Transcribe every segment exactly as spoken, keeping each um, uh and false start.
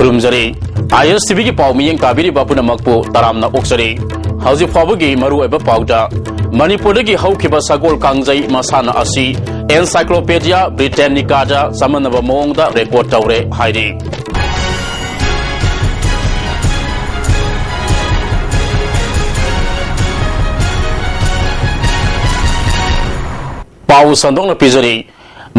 ꯈꯨꯔꯨꯝꯖꯔꯤ꯫ ꯑꯥꯏ ꯑꯦꯁ T ꯚꯤꯒꯤ ꯄꯥꯎ ꯃꯤꯠꯌꯦꯡ ꯇꯥꯕꯤꯔꯤꯕ ꯄꯨꯝꯅꯃꯛꯄꯨ ꯇꯔꯥꯝꯅ ꯑꯣꯛꯆꯔꯤ꯫ ꯍꯧꯖꯤꯛ ꯐꯥꯎꯕꯒꯤ ꯃꯔꯨꯑꯣꯏꯕ ꯄꯥꯎꯗ, ꯃꯅꯤꯄꯨꯔꯗꯒꯤ ꯍꯧꯈꯤꯕ ꯁꯒꯣꯜ ꯀꯥꯡꯖꯩ ꯃꯁꯥꯟꯅ ꯑꯁꯤ Encyclopedia Britannicada ꯆꯃꯝꯅꯕ ꯃꯑꯣꯡꯗ ꯔꯦꯀꯣꯔꯗ ꯇꯧꯔꯦ ꯍꯥꯏꯔꯤ꯫ ꯄꯥꯎ ꯁꯟꯗꯣꯛꯅ ꯄꯤꯖꯔꯤ꯫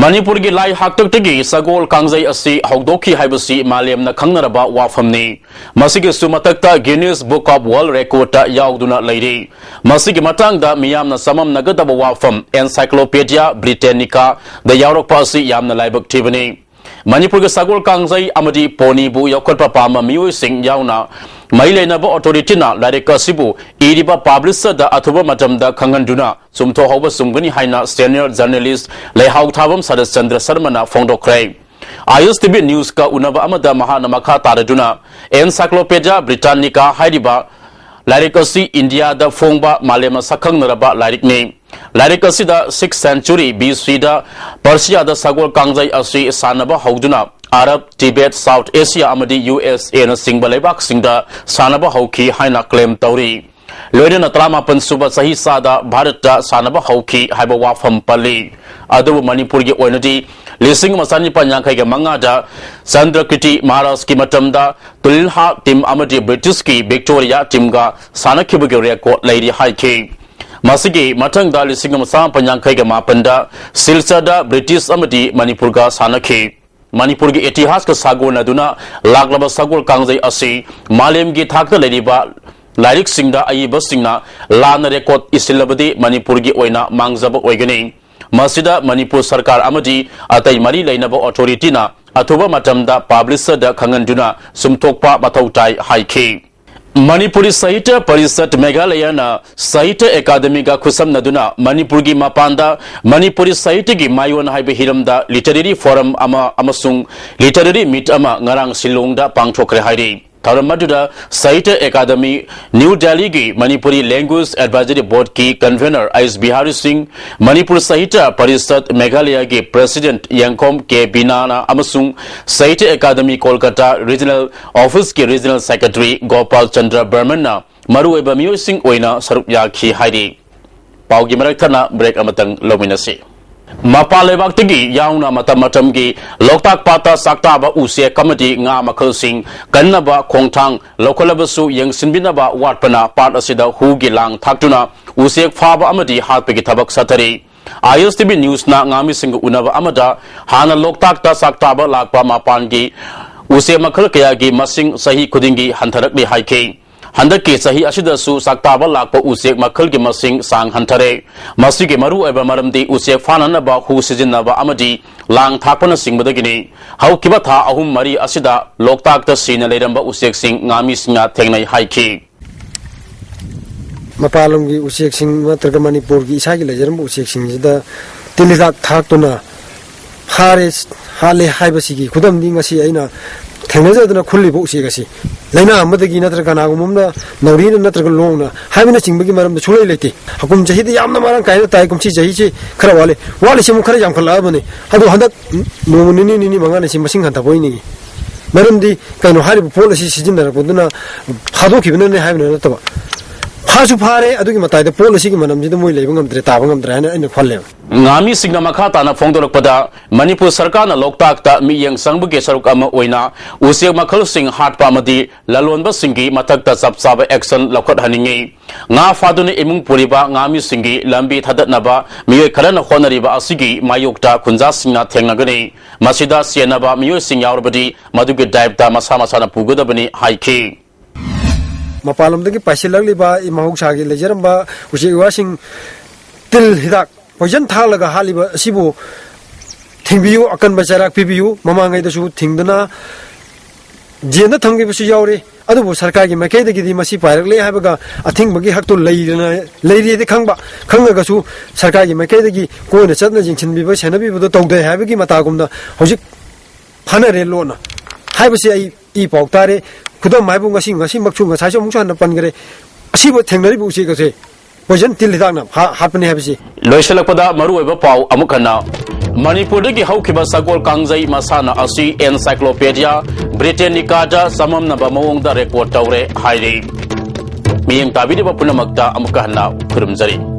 ꯃꯅꯤꯄꯨꯔꯒꯤ ꯂꯥꯏ ꯍꯥꯛꯇꯛꯇꯒꯤ ꯁꯒꯣꯜ ꯀꯥꯡꯖꯩ ꯑꯁꯤ ꯍꯧꯗꯣꯛꯈꯤ ꯍꯥꯏꯕꯁꯤ ꯃꯥꯂꯦꯝꯅ ꯈꯪꯅꯔꯕ ꯋꯥꯐꯝꯅꯤ꯫ ꯃꯁꯤꯒꯤꯁꯨ ꯃꯊꯛꯇ Guinness Book of World Recordꯇ ꯌꯥꯎꯗꯨꯅ ꯂꯩꯔꯤ꯫ ꯃꯁꯤꯒꯤ ꯃꯇꯥꯡꯗ ꯃꯤꯌꯥꯝꯅ ꯆꯃꯝꯅꯒꯗꯕ ꯋꯥꯐꯝ Encyclopedia Britannicada ꯌꯥꯎꯔꯛꯄ ꯑꯁꯤ ꯌꯥꯝꯅ ꯂꯥꯏꯕꯛ ꯊꯤꯕꯅꯤ꯫ ꯃꯅꯤꯄꯨꯔꯒꯤ ꯁꯒꯣꯜ ꯀꯥꯡꯖꯩ ꯑꯃꯗꯤ ꯄꯣꯅꯤꯕꯨ ꯌꯣꯛꯈꯠꯄ ꯄꯥꯝꯕ ꯃꯤꯑꯣꯏꯁꯤꯡ ꯌꯥꯎꯅ ꯃꯔꯤ ꯂꯩꯅꯕ authorityꯅ ꯂꯥꯏꯔꯤꯛ ꯑꯁꯤꯕꯨ ꯏꯔꯤꯕ publisherꯗ ꯑꯊꯨꯕ ꯃꯇꯝꯗ ꯈꯪꯍꯟꯗꯨꯅ ꯆꯨꯝꯊꯣꯛꯍꯧꯕ ꯆꯨꯝꯒꯅꯤ ꯍꯥꯏꯅ senior journalist ꯂꯩꯍꯥꯎ ꯊꯥꯕꯝ ꯁꯔꯠ ꯆꯟꯗ꯭ꯔ ꯁꯔꯃꯅ ꯐꯣꯡꯗꯣꯛꯈ꯭ꯔꯦ꯫ ꯑꯥꯏ ꯑꯦꯁ ꯇꯤ ꯚꯤ Newsꯀ ꯎꯅꯕ ꯑꯃꯗ ꯃꯍꯥꯛꯅ ꯃꯈꯥ ꯇꯥꯔꯗꯨꯅ, Encyclopedia Britannica ꯍꯥꯏꯔꯤꯕ ꯂꯥꯏꯔꯤꯛ ꯑꯁꯤ ꯏꯟꯗꯤꯌꯥꯗ ꯐꯣꯡꯕ ꯃꯥꯂꯦꯝꯅ ꯁꯛꯈꯪꯅꯔꯕ ꯂꯥꯏꯔꯤꯛꯅꯤ꯫ ꯂꯥꯏꯔꯤꯛ ꯑꯁꯤꯗ sixth century B Cꯗ ꯄꯔꯁꯤꯌꯥꯗ ꯁꯒꯣꯜ ꯀꯥꯡꯖꯩ ꯑꯁꯤ ꯁꯥꯟꯅꯕ ꯍꯧꯗꯨꯅ ꯑꯔꯕ, ꯇꯤꯕꯦꯠ, South Asia ꯑꯃꯗꯤ ꯌꯨ ꯑꯦꯁ ꯑꯦꯅꯆꯤꯡꯕ ꯂꯩꯕꯥꯛꯁꯤꯡꯗ ꯁꯥꯟꯅꯕ ꯍꯧꯈꯤ ꯍꯥꯏꯅ claim ꯇꯧꯔꯤ꯫ ꯂꯣꯏꯅꯅ ꯇꯔꯥꯃꯥꯄꯟ ꯁꯨꯕ ꯆꯍꯤꯆꯥꯗ ꯚꯥꯔꯠꯇ ꯁꯥꯟꯅꯕ ꯍꯧꯈꯤ ꯍꯥꯏꯕ ꯋꯥꯐꯝ ꯄꯜꯂꯤ꯫ ꯑꯗꯨꯕꯨ ꯃꯅꯤꯄꯨꯔꯒꯤ ꯑꯣꯏꯅꯗꯤ ꯂꯤꯁꯤꯡ ꯑꯃ ꯆꯅꯤꯄꯥꯟ ꯌꯥꯡꯈꯩꯒ ꯃꯉꯥꯗ ꯆꯟꯗ꯭ꯔꯀꯤꯔꯇꯤ ꯃꯍꯥꯔꯥꯖꯀꯤ ꯃꯇꯝꯗ ꯇꯨꯂꯤꯜꯍꯥ team ꯑꯃꯗꯤ Britishꯀꯤ Victoria teamꯒ ꯁꯥꯟꯅꯈꯤꯕꯒꯤ record ꯂꯩꯔꯤ ꯍꯥꯏꯈꯤ꯫ ꯃꯁꯤꯒꯤ ꯃꯊꯪꯗ ꯂꯤꯁꯤꯡ ꯑꯃ ꯆꯃꯥꯄꯟ ꯌꯥꯡꯈꯩꯒ ꯃꯥꯄꯟꯗ ꯁꯤꯜꯆꯔꯗ British ꯑꯃꯗꯤ ꯃꯅꯤꯄꯨꯔꯒ ꯁꯥꯟꯅꯈꯤ꯫ ꯃꯅꯤꯄꯨꯔꯒꯤ ꯏꯇꯤꯍꯥꯁꯀ ꯁꯥꯒꯣꯟꯅꯗꯨꯅ ꯂꯥꯛꯂꯕ ꯁꯒꯣꯜ ꯀꯥꯡꯖꯩ ꯑꯁꯤ ꯃꯥꯂꯦꯝꯒꯤ ꯊꯥꯛꯇ ꯂꯩꯔꯤꯕ ꯂꯥꯏꯔꯤꯛꯁꯤꯡꯗ ꯑꯏꯕꯁꯤꯡꯅ ꯂꯥꯟꯅ record ꯏꯁꯤꯜꯂꯕꯗꯤ ꯃꯅꯤꯄꯨꯔꯒꯤ ꯑꯣꯏꯅ ꯃꯥꯡꯖꯕ ꯑꯣꯏꯒꯅꯤ꯫ ꯃꯁꯤꯗ ꯃꯅꯤꯄꯨꯔ ꯁꯔꯀꯥꯔ ꯑꯃꯗꯤ ꯑꯇꯩ ꯃꯔꯤ ꯂꯩꯅꯕ authorityꯅ ꯑꯊꯨꯕ ꯃꯇꯝꯗ publisherꯗ ꯈꯪꯍꯟꯗꯨꯅ ꯆꯨꯝꯊꯣꯛꯄ ꯃꯊꯧ ꯇꯥꯏ ꯍꯥꯏꯈꯤ꯫ ꯃꯅꯤꯄꯨꯔꯤ ꯁꯥꯍꯤꯇ꯭ꯌ ꯄꯔꯤꯁꯠ ꯃꯦꯘꯥꯂꯌꯅ ꯁꯥꯍꯤꯇ꯭ꯌ ꯑꯦꯀꯥꯗꯃꯤꯒ ꯈꯨꯠꯁꯝꯅꯗꯨꯅ ꯃꯅꯤꯄꯨꯔꯒꯤ ꯃꯄꯥꯟꯗ ꯃꯅꯤꯄꯨꯔꯤ ꯁꯥꯍꯤꯇ꯭ꯌꯒꯤ ꯃꯥꯌꯣꯟ ꯍꯥꯏꯕ ꯍꯤꯔꯝꯗ literary forum ꯑꯃ ꯑꯃꯁꯨꯡ literary meet ꯑꯃ ꯉꯔꯥꯡ ꯁꯤꯂꯣꯡꯗ ꯄꯥꯡꯊꯣꯛꯈ꯭ꯔꯦ ꯍꯥꯏꯔꯤ꯫ ꯊꯧꯔꯝ ꯑꯗꯨꯗ ꯁꯥꯍꯤꯇ꯭ꯌ ꯑꯦꯀꯥꯗꯃꯤ ꯅ꯭ꯌꯨ ꯗꯦꯜꯂꯤꯒꯤ ꯃꯅꯤꯄꯨꯔꯤ ꯂꯦꯡꯒ꯭ꯋꯦꯖ ꯑꯦꯗꯚꯥꯏꯖꯔꯤ ꯕꯣꯔꯗꯀꯤ ꯀꯟꯚꯦꯅꯔ ꯑꯩꯆ ꯕꯤꯍꯥꯔꯤ ꯁꯤꯡ, ꯃꯅꯤꯄꯨꯔ ꯁꯥꯍꯤꯇ꯭ꯌ ꯄꯔꯤꯁꯠ ꯃꯦꯘꯥꯂꯌꯒꯤ ꯄ꯭ꯔꯦꯁꯤꯗꯦꯟꯠ ꯌꯦꯡꯈꯣꯝ ꯀꯦ ꯕꯤꯅꯥꯅ ꯑꯃꯁꯨꯡ ꯁꯥꯍꯤꯇ꯭ꯌ ꯑꯦꯀꯥꯗꯃꯤ ꯀꯣꯜꯀꯇꯥ ꯔꯤꯖꯅꯦꯜ ꯑꯣꯐꯤꯁꯀꯤ ꯔꯤꯖꯅꯦꯜ ꯁꯦꯀ꯭ꯔꯦꯇꯔꯤ ꯒꯣꯄꯥꯜ ꯆꯟꯗ꯭ꯔ ꯕꯔꯃꯟꯅ ꯃꯔꯨꯑꯣꯏꯕ ꯃꯤꯑꯣꯏꯁꯤꯡ ꯑꯣꯏꯅ ꯁꯔꯨꯛ ꯌꯥꯈꯤ ꯍꯥꯏꯔꯤ꯫ ꯄꯥꯎꯒꯤ ꯃꯔꯛ ꯊꯠꯅ ꯕ꯭ꯔꯦꯛ ꯑꯃꯇꯪ ꯂꯧꯃꯤꯟꯅꯁꯤ꯫ ꯃꯄꯥꯟ ꯂꯩꯕꯥꯛꯇꯒꯤ ꯌꯥꯎꯅ ꯃꯇꯝ ꯃꯇꯝꯒꯤ ꯂꯣꯛꯇꯥꯛ ꯄꯥꯠꯇ ꯆꯥꯛꯇꯥꯕ ꯎꯆꯦꯛ ꯑꯃꯗꯤ ꯉꯥ ꯃꯈꯜꯁꯤꯡ ꯀꯟꯅꯕ ꯈꯣꯡꯊꯥꯡ ꯂꯧꯈꯠꯂꯕꯁꯨ ꯌꯦꯡꯁꯤꯟꯕꯤꯅꯕ ꯋꯥꯠꯄꯅ ꯄꯥꯠ ꯑꯁꯤꯗ ꯍꯨꯒꯤ ꯂꯥꯡ ꯊꯥꯛꯇꯨꯅ ꯎꯆꯦꯛ ꯐꯥꯕ ꯑꯃꯗꯤ ꯍꯥꯠꯄꯒꯤ ꯊꯕꯛ ꯁꯥꯊꯔꯤ꯫ ꯑꯥꯏ ꯑꯦꯁ ꯇꯤ ꯚꯤ ꯅ꯭ꯌꯨꯁꯅ ꯉꯥꯃꯤꯁꯤꯡꯒ ꯎꯅꯕ ꯑꯃꯗ ꯍꯥꯟꯅ ꯂꯣꯛꯇꯥꯛꯇ ꯆꯥꯛꯇꯥꯕ ꯂꯥꯛꯄ ꯃꯄꯥꯟꯒꯤ ꯎꯆꯦꯛ ꯃꯈꯜ ꯀꯌꯥꯒꯤ ꯃꯁꯤꯡ ꯆꯍꯤ ꯈꯨꯗꯤꯡꯒꯤ ꯍꯟꯊꯔꯛꯂꯤ ꯍꯥꯏꯈꯤ꯫ ꯍꯟꯗꯛꯀꯤ ꯆꯍꯤ ꯑꯁꯤꯗꯁꯨ ꯆꯥꯛꯇꯥꯕ ꯂꯥꯛꯄ ꯎꯆꯦꯛ ꯃꯈꯜꯒꯤ ꯃꯁꯤꯡ ꯆꯥꯡ ꯍꯟꯊꯔꯦ꯫ ꯃꯁꯤꯒꯤ ꯃꯔꯨꯑꯣꯏꯕ ꯃꯔꯝꯗꯤ ꯎꯆꯦꯛ ꯐꯥꯅꯅꯕ ꯍꯨ ꯁꯤꯖꯤꯟꯅꯕ ꯑꯃꯗꯤ ꯂꯥꯡ ꯊꯥꯛꯄꯅꯆꯤꯡꯕꯗꯒꯤꯅꯤ꯫ ꯍꯧꯈꯤꯕ ꯊꯥ ꯑꯍꯨꯝ ꯃꯔꯤ ꯑꯁꯤꯗ ꯂꯣꯛꯇꯥꯛꯇ ꯁꯤꯅ ꯂꯩꯔꯝꯕ ꯎꯆꯦꯛꯁꯤꯡ ꯉꯥꯃꯤꯁꯤꯡꯅ ꯊꯦꯡꯅꯩ ꯍꯥꯏꯈꯤ꯫ ꯃꯄꯥꯟ ꯂꯝꯒꯤ ꯎꯆꯦꯛꯁꯤꯡ ꯅꯠꯇ꯭ꯔꯒ ꯃꯅꯤꯄꯨꯔꯒꯤ ꯏꯁꯥꯒꯤ ꯂꯩꯖꯔꯝꯕ ꯎꯆꯦꯛꯁꯤꯡꯁꯤꯗ ꯇꯤꯜ ꯍꯤꯗꯥꯛ ꯊꯥꯛꯇꯨꯅ ꯐꯥꯔꯦ, ꯍꯥꯠꯂꯦ ꯍꯥꯏꯕꯁꯤꯒꯤ ꯈꯨꯗꯝꯗꯤ ꯉꯁꯤ ꯑꯩꯅ ꯊꯦꯡꯅꯖꯗꯅ ꯈꯨꯜꯂꯤꯕ ꯎꯆꯦꯛ ꯑꯁꯤ ꯂꯥꯏꯅꯥ ꯑꯃꯗꯒꯤ ꯅꯠꯇ꯭ꯔꯒ ꯀꯅꯥꯒꯨꯝꯕ ꯑꯃꯅ ꯅꯥꯎꯔꯤꯅ ꯅꯠꯇ꯭ꯔꯒ ꯂꯣꯡꯅ ꯍꯥꯏꯕꯅꯆꯤꯡꯕꯒꯤ ꯃꯔꯝꯗ ꯁꯨꯡꯂꯩ ꯂꯩꯇꯦ꯫ ꯍꯀꯨꯝ ꯆꯍꯤꯗꯤ ꯌꯥꯝꯅ ꯃꯔꯥꯡ ꯀꯥꯏꯅ ꯇꯥꯏ, ꯀꯨꯝꯁꯤ ꯆꯍꯤꯁꯤ ꯈꯔ ꯋꯥꯠꯂꯤ꯫ ꯋꯥꯠꯂꯤꯁꯤ ꯑꯃꯨꯛ ꯈꯔ ꯌꯥꯝꯈꯠꯂꯛꯑꯕꯅꯤ꯫ ꯑꯗꯣ ꯍꯟꯗꯛ ꯅꯣꯡꯃ ꯅꯤꯅꯤ ꯅꯤꯅꯤ ꯃꯉꯥꯅꯤꯁꯤ ꯃꯁꯤꯡ ꯍꯟꯊꯕ ꯑꯣꯏꯅꯤꯡꯉꯤ꯫ ꯃꯔꯝꯗꯤ ꯀꯩꯅꯣ, ꯍꯥꯏꯔꯤꯕ ꯄꯣꯠ ꯑꯁꯤ ꯁꯤꯖꯤꯟꯅꯔꯛꯄꯗꯨꯅ ꯐꯥꯗꯣꯛꯈꯤꯕꯅꯅꯦ ꯍꯥꯏꯕꯅ ꯅꯠꯇꯕ, ꯐꯥꯁꯨ ꯐꯥꯔꯦ, ꯑꯗꯨꯒꯤ ꯃꯇꯥꯏꯗ ꯄꯣꯠ ꯑꯁꯤꯒꯤ ꯃꯅꯝꯁꯤꯗ ꯃꯣꯏ ꯂꯩꯕ ꯉꯝꯗ꯭ꯔꯦ, ꯇꯥꯕ ꯉꯝꯗ꯭ꯔꯦ ꯍꯥꯏꯅ ꯑꯩꯅ ꯈꯜꯂꯦꯕ꯫ ꯉꯥꯃꯤꯁꯤꯡꯅ ꯃꯈꯥ ꯇꯥꯅ ꯐꯣꯡꯗꯣꯔꯛꯄꯗ, ꯃꯅꯤꯄꯨꯔ ꯁꯔꯀꯥꯔꯅ ꯂꯣꯛꯇꯥꯛꯇ ꯃꯤꯠꯌꯦꯡ ꯆꯪꯕꯒꯤ ꯁꯔꯨꯛ ꯑꯃ ꯑꯣꯏꯅ ꯎꯆꯦꯛ ꯃꯈꯜꯁꯤꯡ ꯍꯥꯠꯄ ꯑꯃꯗꯤ ꯂꯂꯣꯟꯕꯁꯤꯡꯒꯤ ꯃꯊꯛꯇ ꯆꯞ ꯆꯥꯕ ꯑꯦꯛꯁꯟ ꯂꯧꯈꯠꯍꯟꯅꯤꯡꯏ꯫ ꯉꯥ ꯐꯥꯗꯨꯅ ꯏꯃꯨꯡ ꯄꯨꯔꯤꯕ ꯉꯥꯃꯤꯁꯤꯡꯒꯤ ꯂꯝꯕꯤ ꯊꯥꯗꯠꯅꯕ ꯃꯤꯑꯣꯏ ꯈꯔꯅ ꯍꯣꯠꯅꯔꯤꯕ ꯑꯁꯤꯒꯤ ꯃꯥꯌꯣꯛꯇ ꯈꯨꯟꯖꯥꯁꯤꯡꯅ ꯊꯦꯡꯅꯒꯅꯤ꯫ ꯃꯁꯤꯗ ꯆꯦꯟꯅꯕ ꯃꯤꯑꯣꯏꯁꯤꯡ ꯌꯥꯎꯔꯕꯗꯤ ꯃꯗꯨꯒꯤ ꯗꯥꯏꯞꯇ ꯃꯁꯥ ꯃꯁꯥꯅ ꯄꯨꯒꯗꯕꯅꯤ ꯍꯥꯏꯈꯤ꯫ ꯃꯄꯥꯟꯂꯣꯝꯗꯒꯤ ꯄꯥꯏꯁꯤꯜꯂꯛꯂꯤꯕ ꯃꯍꯧꯁꯥꯒꯤ ꯂꯩꯖꯔꯝꯕ ꯎꯆꯦꯛ ꯋꯥꯁꯤꯡ ꯇꯤꯜ ꯍꯤꯗꯥꯛ ꯄꯣꯏꯖꯟ ꯊꯥꯛꯂꯒ ꯍꯥꯠꯂꯤꯕ ꯑꯁꯤꯕꯨ ꯊꯤꯡꯕꯤꯌꯨ, ꯑꯀꯟꯕ ꯆꯩꯔꯥꯛ ꯄꯤꯕꯤꯌꯨ꯫ ꯃꯃꯥꯡꯉꯩꯗꯁꯨ ꯊꯤꯡꯗꯨꯅ ꯖꯦꯜꯗ ꯊꯝꯈꯤꯕꯁꯨ ꯌꯥꯎꯔꯤ꯫ ꯑꯗꯨꯕꯨ ꯁꯔꯀꯥꯔꯒꯤ ꯃꯥꯏꯀꯩꯗꯒꯤꯗꯤ ꯃꯁꯤ ꯄꯥꯏꯔꯛꯂꯦ ꯍꯥꯏꯕꯒ ꯑꯊꯤꯡꯕꯒꯤ ꯍꯛꯇꯨ ꯂꯩꯔꯅ, ꯂꯩꯔꯤꯗꯤ ꯈꯪꯕ, ꯈꯪꯉꯒꯁꯨ ꯁꯔꯀꯥꯔꯒꯤ ꯃꯥꯏꯀꯩꯗꯒꯤ ꯀꯣꯏꯅ ꯆꯠꯅ ꯌꯦꯡꯁꯤꯟꯕꯤꯕ, ꯁꯦꯟꯅꯕꯤꯕꯗꯣ ꯇꯧꯗꯦ ꯍꯥꯏꯕꯒꯤ ꯃꯇꯥꯒꯨꯝꯅ ꯍꯧꯖꯤꯛ ꯐꯥꯅꯔꯦ ꯂꯣꯟꯅ ꯍꯥꯏꯕꯁꯤ ꯑꯩ ꯏ ꯄꯥꯎ ꯇꯥꯔꯦ꯫ ꯈꯨꯗꯝ ꯍꯥꯏꯕꯨ ꯉꯁꯤ, ꯉꯁꯤꯃꯛꯁꯨ, ꯉꯁꯥꯏꯁꯨ ꯑꯃꯨꯛꯁꯨ ꯍꯟꯅ ꯄꯟꯈ꯭ꯔꯦ, ꯑꯁꯤꯕꯨ ꯊꯦꯡꯅꯔꯤꯕ ꯎꯆꯦꯛ ꯑꯁꯦ ꯄꯣꯏꯖꯟ ꯇꯤꯜ ꯍꯤꯗꯥꯛꯅ ꯍꯥ-, ꯍꯥꯠꯄꯅꯤ ꯍꯥꯏꯕꯁꯤ꯫ ꯂꯣꯏꯁꯤꯜꯂꯛꯄꯗ ꯃꯔꯨꯑꯣꯏꯕ ꯄꯥꯎ ꯑꯃꯨꯛ ꯍꯟꯅ꯫ ꯃꯅꯤꯄꯨꯔꯗꯒꯤ ꯍꯧꯈꯤꯕ ꯁꯒꯣꯜ ꯀꯥꯡꯖꯩ ꯃꯁꯥꯟꯅ ꯑꯁꯤ Encyclopedia Britannica ꯗ ꯆꯃꯝꯅꯕ ꯃꯑꯣꯡꯗ ꯔꯦꯀꯣꯔꯗ ꯇꯧꯔꯦ ꯍꯥꯏꯔꯤ꯫ ꯃꯤꯠꯌꯦꯡ ꯇꯥꯕꯤꯔꯤꯕ ꯄꯨꯝꯅꯃꯛꯇ ꯑꯃꯨꯛꯀ ꯍꯟꯅ ꯈꯨꯔꯨꯝꯖꯔꯤ꯫